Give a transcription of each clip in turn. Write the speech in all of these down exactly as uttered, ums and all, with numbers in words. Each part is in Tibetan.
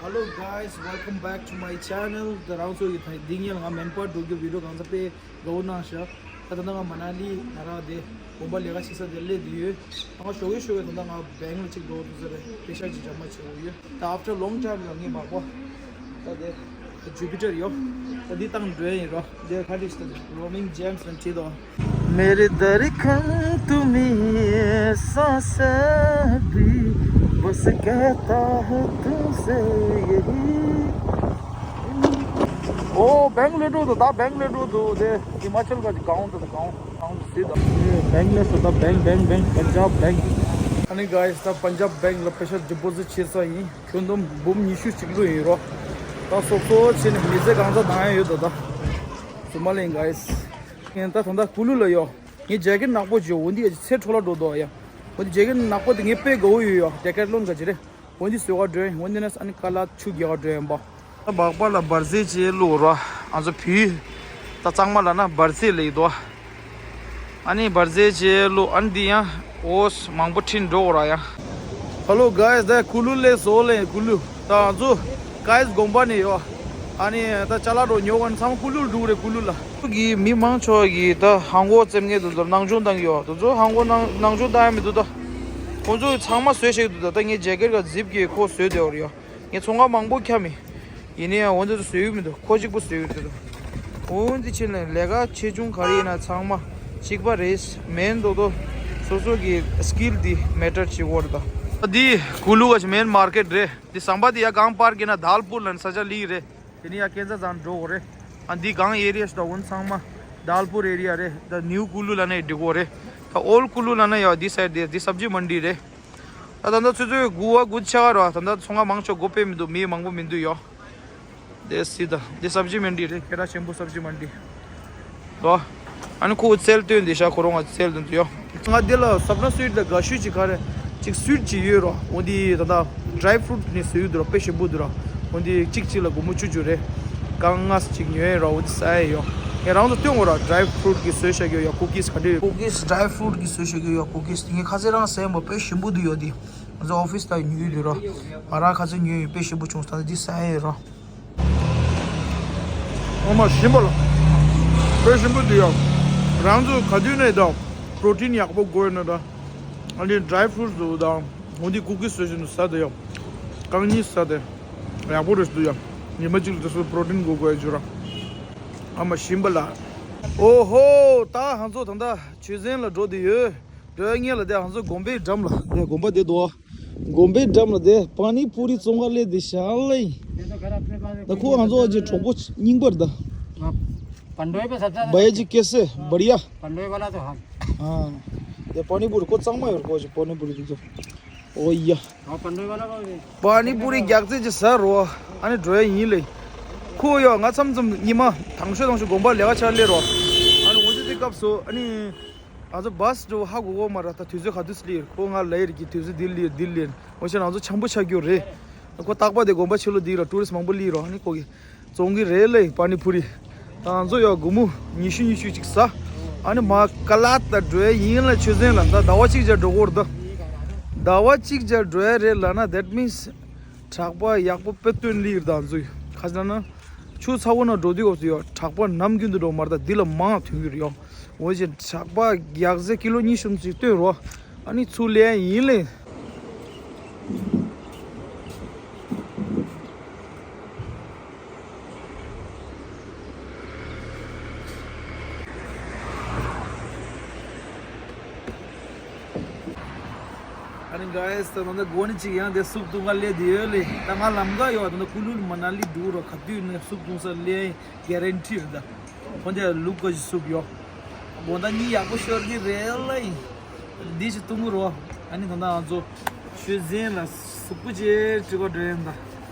Hello guys, welcome back to my channel. ད་རང་ཚོ་ཡི་ཐ་འདི་ཉལ་ང་མེན་པར་འགྲོ་རྒྱུ་བི་ཌིའོ་གང་ཚ་པེ་གའུ་ནང་ཤ། ད་ད་ང་མ་ན་ལི་ང་རང་དེ་དགོན་པ་ལས་ཀ་བྱེད་ས་དེ་སླེབས་དུས་ཡོད། ང་ཞོགས་ཀས་ཞོགས་ཀས་ད་ང་བེང་ལ་གཅིག་འགྲོ་འདུག་ས་རེད། པེ་ཤ་གཅིག་འཇམ་མ་བྱེད་འོ་ཡོད། ད་after long time ལ་ངས་མ་པ་ད་དེ་ཇུ་པི་ཊར་ཡོད། ད་འདི་བཏང་འགྲོ་ཡིན་རོ། དེ་ཁ་ཏིས་ད་Roaming Gems ལ་བྲིས་དོ། मेरे दर खन तुम्हें सांसें भी बस कहता हूँ तुमसे यही। ཨོ་བེང་ལ་འགྲོ་འདུག་ད་བེང་ལ་འགྲོ་འདུག་དེ་ཧི་མ་ཅལ་ག་གའོན་དུ་གའོན་གའོན་སི་ད་བེང་ལ་སོ་ད་བེང་བེང་བེང་པན་ཇབ་བེང་། ཨ་ནི་guys ད་པན་ཇབ་བེང་ལ་པེ་ཤ་ཌི་པོ་ཟིཊ་བྱེད་ས་ཡིན། ཁྱོན་བསྡོམས་འབུམ་ཉི་ཤུ་གཅིག་ལོ་ཡིན་རོ། ད་སོ་སོ་བྱས་ནས་མི་ཚེ་གང་ཚ་དང་ཡ་ཡོད་ད་ད། སུ་མ་ལེན་guys། ངས་ད་ད་ད་ཀུ་ལུ་ལ་ཡོད། ངའི་ཇེ་ཀེཊ་ནག་པོ་ཅིག་འོ་འདི་ཡ་ཅིག་ཚེ་འཕྲོ་བརླག་འགྲོ་འདུག་ཡ། འོ་འདི་ཇེ་ཀེཊ་ནག་པོ་དེ་ངའི་དཔེ་དགའ་བོ་ཡོད་ཡ། ཌེ་ཀེཊ་ལོན་ག་ཅི་རེད། འོ་འདི་བཟོས་ག་འགྲོ་ཡིན། འོ་འདི་ནས་ཨ་ནི་ཀ་ལ་ཆུ་རྒྱག་ག་འགྲོ་ཡིན་པ། ད་སྦག་སྦག་ལ་འབར་རྫས་ཅིག་བླུགས་རོ། ང་ཚོ་བུས། ད་གཙང་མ་ལ་ན་འབར་རྫས་ལེགས་འདུག་ཨ་ནི་འབར་རྫས་ཅིག་བླུགས་ཨ་ནི་འདི་ཡང་འོ་མང་པོ་ཁྲིད་འགྲོ་གོ་ར་ཡ། Hello guys ད་ཀུ་ལུ་ལས་བཟོ་ལས་ཀུ་ལུ། ད་ང་ཚོ་ཀའིས་དགོན་པ་ནས་ཡོད། ཨ་ནི་ད་ཅ་ལག་འགྲོ་ཉོ་ག་ནི་ཚང་མ་ཀུ་ལུ་ལ་འགྲོ་གི་རེད། ཀུ་ལུ་ལ། གི་མི་མང་ཚོགས་ཀྱིས་ད་ཧང་གོ་རྩེད་མཁན་དེ་ཚོར་སྣང་ཆུང་བཏང་གི་ཡོད། དེ་ཚོ་ཧང་གོ་སྣང་སྣང་ཆུང་བཏང་ཡ་མི་འདུག་ད་ཁོང་ཚོས་ཚང་མ་བཟོས་བཞག་གི་འདུག་ད་ད་ངའི་ཇེ་ཀེཊ་ག་ཛིབ་ཀྱིས་ཁོ་བཟོས་བསྡད་ཡོད་རེད་ཡ། ངས་ཚོང་ཁང་མང་པོ་ཁྱབ་མི། ཡིན་ན་ཡང་འོ་འདི་ཚོ་བཟོས་ཡོད་མི་འདུག་ཁོ་གཅིག་པོ་བཟོས་ཡོད་འདུག་འོ་འདི་ཕྱིན་ནས་ལས་ཀ་ཆེ་ཆུང་ག་རེ་ཡིན་ན་ཚང་མ་གཅིག་པ་རེད། མེན་དོ་དོ་སོ་སོ་གི་སི་ཀིལ་འདི་མེ་ཊར་བྱེད་དགོས་རེད་ད། འདི་ཀུ་ལུ་ག་ཅི་མེན་མར་ཀེཊ་རེད། འདི་ཟམ་པ་འདི་ཡ་གང་པར་གི་ན་དཱལ་པུར་ལ་ས་ཆ་ལི་རེད། དེ་ནས་ཡ་ཀན་ཚ་ཚང་འགྲོ་དགོས་རེད། ཨ་འདི་གང་ཨེ་རི་ཡ་ཞིག་ད་འོན་ཚང་མ་དཱལ་པུར་ཨེ་རི་ཡ་རེད། ད་ནིའུ་ཀུ་ལུ་ལ་ན་ཡ་འགྲིག་གོ་རེད། ད་ཨོལ་ཀུ་ལུ་ལ་ན་ཡ་འདི་སའིཌ་འདི་འདི་སབ་ཇི་མན་ཌི་རེད། ད་ད་ད་ཚོད་ཚོད་དགུ་བ་དགུ་ཆ་ག་ར་ད་ད་ཚོང་ཁང་མང་ཆོག་སྒོ་ཕྱེ་མི་འདུག་མི་མང་པོ་མི་འདུག་ཡོ། དེ་སི་ད་འདི་སབ་ཇི་མན་ཌི་རེད། ཁེ་ར་ཆེན་པོ་སབ་ཇི་མན་ཌི། ལོ། ཨ་ནི་ཁོ་རྩལ་སྟོན་འདི་ཤ་ཁོ་རང་ང་རྩལ་སྟོན་དུ་ཡོ། ང་འདི་ལ་སབ་ན་སུ་ཝིཊ་ལ་དགའ་ཤོས་ཅིག་ག་རེ་ཅིག་སུ་ཝིཊ་ཅིག་ཡོད་རོ། འོ་འདི་ད་ད་ཌ་རའི་ཕུ་རུཊ་ནས་བཟོས་ཡོད་འདུག་རོ། དཔེ་ཞིམ་པོ་འདུག་རོ། འོ་འདི་གཅིག་གཅིག་ལ་སྒོར་མོ་བཅུ་བཅུ་རེད། རྐང་ལྔ་ཅིག་ཉོས་ཡིན་རོ། འོ་འདི་ཟ་ཡ་ཡོ། ངས་རང་ཚོ་སྟོན་གོ་རོ། ཌ་རའི་ཕུ་རུཊ་གི་བཟོས་བཞག་ཡོད་ཡོ་ཀུ་ཀིས་ག་འདྲ་ཡོད། ཀུ་ཀིས་ཌ་རའི་ཕུ་རུཊ་གི་བཟོས་བཞག་ཡོད་ཡོ་ཀུ་ཀིས་དེ་ངས་ཁ་ཚེ་རང་ཟས་ཡིན་པ་དཔེ་ཞིམ་པོ་འདུག་ཡོ་འདི། ང་ཚོ་ཨོ་ཕིས་ད་ཉོས་ཡོད་རོ། ང་རང་ཁ་ཚོ་ཉོས་ཡོད་དཔེ་ཞིམ་པོ་བྱུང་སོང་། ད་འདི་ཟ་ཡ་ཡིན་རོ། ཨོ་མ་ཞིམ་པ་ལ། དཔེ་ཞིམ་པོ་འདུག་ཡ། རང་ཚོ་ག་དུས་ནས་ད་པྲོ་ཊིན་ཡག་པོ་དགོས་ན་ད། ཨ་ནི་ཌ་རའི་ཕུ་རུཊ་འདུག་ད། འོ་འདི་ཀུ་ཀིས་བཟོས་བཞིན་དུ་ཟ་དེ་ཡ། རྐང་གཉིས་ཟ་དེ། ཡག་པོ་རེད་འདུག་ཡ། ཉི་མ་གཅིག་ལ་དེ་ཚོ་པྲོ་ཊིན་དགོས་དགོས་ཡ་བྱུང་ར། ཨོ་མ་ཞིམ་པ་ལ། ཨོ་ཧོ། ད་ང་ཚོ་ད་ད་ཆུ་ཚན་ལ་འགྲོ་དེ་ཡོད། འགྲོ་ཡ་ངེས་ལ་དེ་ང་ཚོ་དགོན་པའི་འགྲམ་ལ་དེ་དགོན་པ་དེ་འདུག་དགོན་པའི་འགྲམ་ལ་དེ་པ་ནི་པུ་རི་བཙོང་ག་སླེབས་དེ་ཤག་ལེ། ད་ཁོ་ང་ཚོ་ཨ་ཅེ་གྲོགས་པོ་རྙིང་པར་ད། पन्द्रह रुपये सबसे ज़्यादा। भैया जी कैसे? बढ़िया। पन्द्रह रुपये वाला तो हम। हाँ। དེ་པ་ནི་པུ་རི་ཁོ་གཙང་མ་ཡོད་ཁོ་ཅེ་པ་ནི་པུ་རི་དེ་ཚོ། ཨོ་ཡ། हाँ पन्द्रह वाला को भी། པ་ནི་པུ་རི་རྒྱག་རྩེ་ཅིག་ཟ་རོ། ཨ་ནི་འགྲོ་ཡ་ཡིན་ལེ། ཁོ་ཡོ་ང་མཚམས་མཚམས་ཉི་མ་དང་ཤོས་དང་ཤོས་དགོན་པ་ལས་ཀ་ཆ་སླེབས་རོ། ཨ་ནི་འོ་ཙི་ཙི་སྐབས་སུ་ཨ་ནི། ང་ཚོ་བཱས་འགྲོ་ཧ་གོ་གོ་མ་ར། ད་དུས་ཚོད་ག་དུས་སླེབས་ཁོ་ང་ལ་ཡིར་གྱི་དུས་ཚོད་འདི་སླེབས་འདི་སླེབས། འོ་ཤ་ང་ཚོ་འཆམ་པོ་ཆགས་རྒྱུ་རེད། ཁོ་རྟག་པ་དེ་དགོན་པ་ཕྱི་ལོ་འདི་ར་ཊུ་རི་སི་མང་པོ་སླེབས་རོ། ཨ་ནི་ཁོ་གི་བཙོང་གི་རེད་ལེ་པ་ནི་པུ་རི། ད་ང་ཚོ་ཡོ་སྒོར་མོ་ཉི་ཤུ་ཉི་ཤུ་ཅིག་ཟ། ཨ་ནི་མ་ཀ་ལ་ད་འགྲོ་ཡ་ཡིན་ལ་ཆུ་ཚན་ལ་ད་ཟླ་བ་གཅིག་ཅར་འགྲོ་གོ་ར་ད། ཟླ་བ་གཅིག་ཅར་འགྲོ་ཡ་རེད་ལ་ན་that means གྲགས་པ་ཡག་པོ་དཔེ་སྟོན་སླེབས་ར་ད་ང་ཚོ་ཡོ། ཁ་ཟེར་ན་ཆུ་ཚ་བོ་ན་འགྲོ་དུས་འོབ་སུ་ཡོ་གྲགས་པ་ནམ་རྒྱུན་དུ་འགྲོ་མ་ར་ད་འདི་ལ་མང་ཐོན་གི་རེད་ཡོ། འོ་ཅེ་གྲགས་པ་རྒྱག་ཚེ་ཀི་ལོ་གཉིས་གསུམ་ཅིག་བཏོན་རོ། ཨ་ནི་ཚུར་ལེན་ཡིན་ལེ། ཨ་ནི་guys ད་ད་ལྟ་སྒོ་ནས་ཅིག་ཡང་དེ་སུབ་བཏུང་ག་སླེབས་དེ་ཡོད་ལེ། ད་ང་ལམ་ཁ་ཡོད་ད་ལྟ་ཀུ་ལུ་མ་ན་ལི་འགྲོ་རོ། ག་དུས་ནས་སུབ་བཏུང་ས་སླེབས་ཡིན། གེ་རན་ཊི་རེད་ད། ཁོང་ཚོས་ལུག་ག་ཞིག་སུབ་ཡོད། དགོང་དག་གཉིད་ཡག་པོ་ཤོར་གི་རེད་ལ་ཡིན། འདི་ཞིག་བཏུང་གི་རོ། ཨ་ནི་ད་ལྟ་ང་ཚོ་ཆུ་ཚན་ལ་གཟུགས་པོ་ཅིག་བཀྲུ་ག་འགྲོ་ཡིན་ད།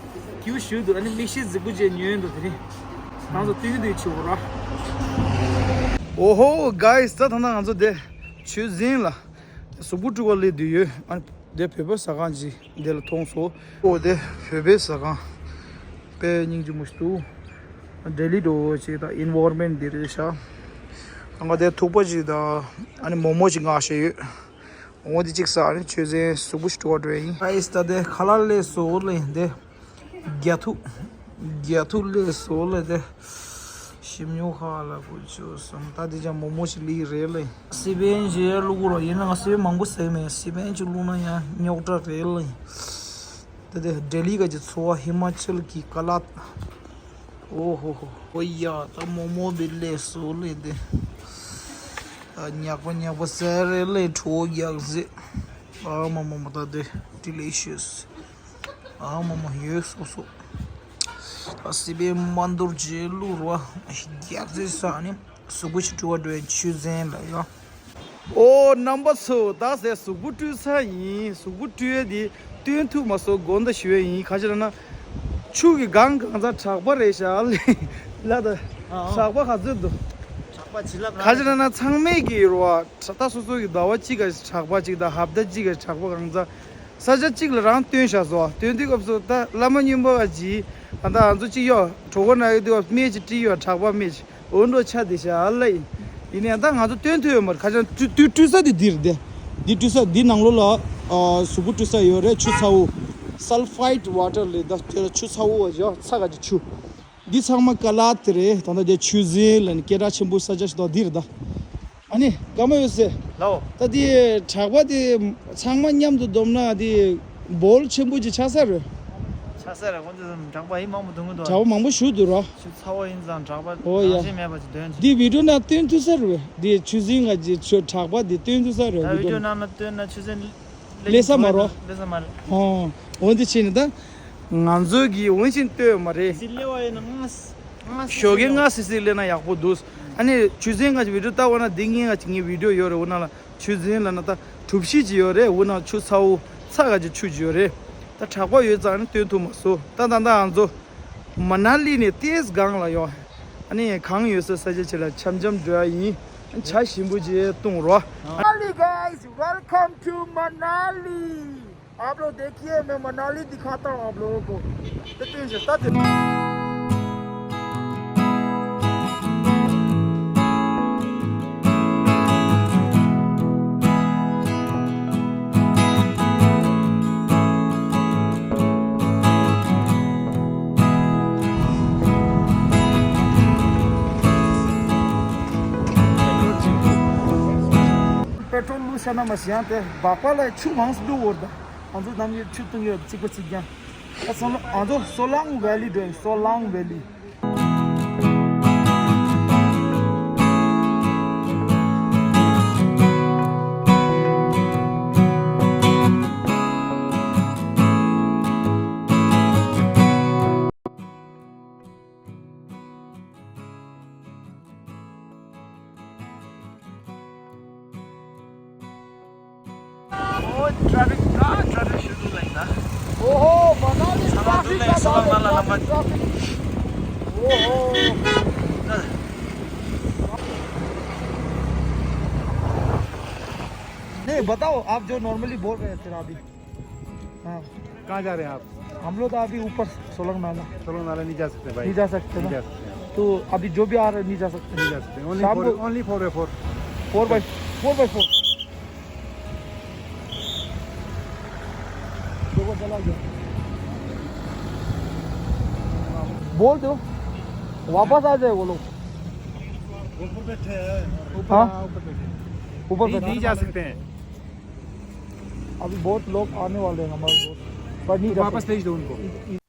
ཁྱིའུ་ཞུ་འདུག་ཨ་ནི་མིག་ཤེལ་གཟུགས་པོ་ཅིག་ཉོས་འདུག་དེ་རིང་ང་ཚོ་བཏུང་གི་འདུག་ཆུ་བོ་ར། ཨོ་ཧོ་guys ད་ད་ལྟ་ང་ཚོ་དེ་ཆུ་ཚན་ལ་གཟུགས་པོ་བཀྲུ་ག་སླེབས་དུས་ཡོད། ཨ་ནི། དེ་བོད་པའི་ཟ་ཁང་ཅིག་འདི་ལ་མཐོང་སོང་། ཨོ་དེ་བོད་པའི་ཟ་ཁང་། དཔེ་སྙིང་རྗེ་མོ་ཞིག་འདུག་ལྡི་ལི་འགྲོ་ཅིག་དང་ཨེན་ཝའི་རོན་མེན་ཊི་འདི་རེད་ཤག་ང་དེ་ཐུག་པ་ཅིག་དང་ཨ་ནི་མོག་མོག་ཅིག་མངགས་བཞག་ཡོད། འོ་དེ་གཅིག་ཟ། ཨ་ནི་ཆུ་ཚན་གཟུགས་པོ་ཞིག་བཀྲུ་བ་འགྲོ་ཡིན། ཨ་ཡིས་ད་དེ་ཁ་ལག་ལས་སོ་ལེན་དེ། རྒྱ་ཐུག་རྒྱ་ཐུག་ལས་བཟོ་ལས་དེ། ཞིམ་ཉོ་ཁ་ལ་ཁུ་ཆུ་སོང་། ད་དེ་ཅང་མོག་མོག་ཞིག་ལི་རེད་ལེ། སི་པན་ཞེས་བླུག་རོགས། ཡིན་ན་ང་སི་པན་མང་པོ་ཟས་མེད། སི་པན་ཅིག་བླུག་ན་ཡང་རྙོག་དྲ་རེད་ལེ། དེ་དེ་ལྡི་ལི་ག་གི་ཚོ་བ། ཧི་མ་ཅལ་གྱི་ཀ་ལ་ཏ། ཨོ་ཧོ་ཧོ། ཨོ་ཡ། ད་མོག་མོག་བི་ལས་བཟོ་ལེ་དེ། ཉག་པ་ཉག་པ་ཟས་རེད་ལེ། གྲོ་རྒྱག་ཟེ། ཨ་མ་མ་མ། ད་དེ་ཌི་ལི་ཤི་ཡས། ཨ་མ་མ། ཡོད་སོ་སོ། ཨ་སི་པན་མ་འདོར་རྗེས་ལུ་རོ། རྒྱག་ཟེ་ས་ནི་གཟུགས་པོ་ཞིག་བཀྲུ་བ་འགྲོ་ཡ་ཆུ་ཟན་ལ་ཡ། ཨོ་རྣམ་པ་ཚོ། ད་ཟེ་གཟུགས་པོ་བཀྲུས་ཚར་ཡིན། གཟུགས་པོ་བཀྲུས་ཡ་དེ་སྟོན་ཐུབ་མ་སོང་། དགོངས་དག་ཞུ་ཡ་ཡིན། ག་ཅི་ལབ་ན་ཆུ་གི་གང་གང་ཚ་དྲག་པ་རེད་ཤག་ལེ། ལ་ད་ཨ་ཨ། དྲག་པ་ག་ཚོད་འདུག་དྲག་པ་བྱིན་རླབས་ག་ཅི་ལབ་ན་ཚང་མས་ཀྱི་རོ། ད་སོ་སོ་གི་ཟླ་བ་གཅིག་ག་དྲག་པ་གཅིག་དང་ཧབ་ཏ་གཅིག་ག་དྲག་པ་གང་ཚ། ས་ཆ་གཅིག་ལ་རང་སྟོན་བཞག་སོ། སྟོན་དུས་སྐབས་སུ་ད་བླ་མ་སྨྱོན་པ་ག་ཅི། ད་ང་ཚོ་གཅིག་ཡོད། གྲོད་ཁོག་ན་ཡོད་དུས་སྐབས་སྨན་ཅིག་སྤྲད་ཡོད། དྲག་པ་སྨན་ཅིག་འོ་འགྲོ་ཆ་དེ་ཤ་ཨ་ལ་ཡིན། ཡིན་ནའི་ད་ང་ཚོ་སྟོན་ཐུབ་ཡོད་མ་རེད། ཁ་ཆ་དུས་དུས་བཀྲུས་ས་དེ་འདིར་དེ། འདི་བཀྲུས་ས་འདི་ནང་ལོགས་ལ་ཨ་གཟུགས་པོ་བཀྲུས་ས་ཡོད་རེད། ཆུ་ཚ་བོ། སལ་ཕའིཌ་ཝ་ཊར་ལབ། ད་དེ་ལ་ཆུ་ཚ་བོ་བ་ཇོ་ཚ་ག་ཅི་ཆུ། འདི་ཚང་མ་ཀ་ལ་ཏ་རེད། ད་ལྟ་དེ་ཆུ་ཟན་ལ་ནི་སྐད་གྲགས་ཆེན་པོ་ས་ཆ་ཞིག་ད་འདིར་ད། ཨ་ནི་སྐར་མ་ཡོད་ཟེར། ལའོ། ད་དེ་དྲག་པ་དེ་ཚང་མ་མཉམ་དུ་བསྡོམས་ན་དེ་བོལ་ཆེན་པོ་ཅིག་ཆགས་ས་རེད། ཆགས་ས་རེད། ཁོང་ཚོ་དྲག་པ་ཡིན་མང་པོ་འདུག་གི་འདུག་དྲག་པ་མང་པོ་ཞུ་འདུག་ར། ཆུ་ཚ་བོ་ཡིན་ཙང་དྲག་པ་ཨོ་ཡ། རང་བཞིན་མེད་པ་ཅིག་འདོན་ཅིག་དེ་བི་ཌིའོ་ནང་སྟོན་ཐུབ་ས་རེད། དེ་ཆུ་ཟན་ག་ཅིག་ཆུ་དྲག་པ་དེ་སྟོན་ཐུབ་ས་རེད། ད་བི་ཌིའོ་ནང་ན་སྟོན་ན་ཆུ་ཟན་ལེ་ས་མ་རོ། ལེ་ས་མ་རེད། ཧོ། འོན་ཏེ་ཕྱིན་ནི་ད། ང་ཚོའི་གི་འོན་ཤིན་ལྟོས་མ་རེད། ཞོགས་ཀས་སྔ་སི་སི་སླེབས་ན་ཡག་པོ་འདུག་ཨ་ནི་ཆུ་ཟན་ང་ཅིག་བི་ཌིའོ་ལྟ་བ་ན་འདི་ངའི་ང་ཅིག་ངའི་བི་ཌིའོ་ཡོད་རེད། འོ་ན་ལ་ཆུ་ཟན་ལ་ན་ད་གྲུ་བཞི་ཅིག་ཡོད་རེད། འོ་ན་ཆུ་ཚ་བོ་ཚ་ག་ཅིག་ཆུ་ཅིག་ཡོད་རེད། ད་དྲག་པ་ཡོད་ཙང་ནི་སྟོན་ཐུབ་མ་སོང་། ད་ད་ད་ང་ཚོ་མ་ན་ལི་ནས་ཏེས་སྒང་ལ་ཡོད། ཨ་ནི་གངས་ཡོད་ས་ས་ཆ་ཅིག་ལ་འཆམ་འཆམ་འགྲོ་ཡ་ཡིན། ཨ་ནི་ཇ་ཞིམ་པོ་ཅིག་བཏུང་རོགས། Hi guys, welcome to Manali. आप लोग देखिए, मैं मनाली दिखाता हूँ आप लोगों को। तो तीन से सात। पेट्रोल लूज है ना, मशीन पे बापा ले छू मांस दो और दा। अंदर नाम ये छू तुम ये चिको चिक गया। That's all, अंदर Solang Valley दो, Solang Valley। Oh, traffic, ah, traffic शुरू नहीं था। ओहो, मनाली सामान traffic दूर नहीं, का सामान बाप रे, वाला ट्रैफिक, नंबर। ट्रैफिक। ओहो। नहीं, बताओ, आप जो normally बोल रहे थे अभी। हाँ। कहाँ जा रहे हैं आप? हम लोग तो अभी ऊपर सोलंग नाला। सोलंग नाला नहीं जा सकते भाई। नहीं जा सकते नहीं ना? जा सकते हैं। तो अभी जो भी आ रहे हैं, नहीं जा सकते। नहीं जा सकते। Only शाम four, को only four by four। Four by, four by four। देखो, चला गया। बोल दो, वापस आ जाए वो लोग। ऊपर बैठे हैं। ऊपर, हाँ? हाँ, ऊपर बैठे हैं। ऊपर नहीं, बैठे हैं। नहीं जा सकते हैं। अभी बहुत लोग आने वाले हैं हमारे दोस्त, पर नहीं तो जा सकते। वापस भेज दो उनको।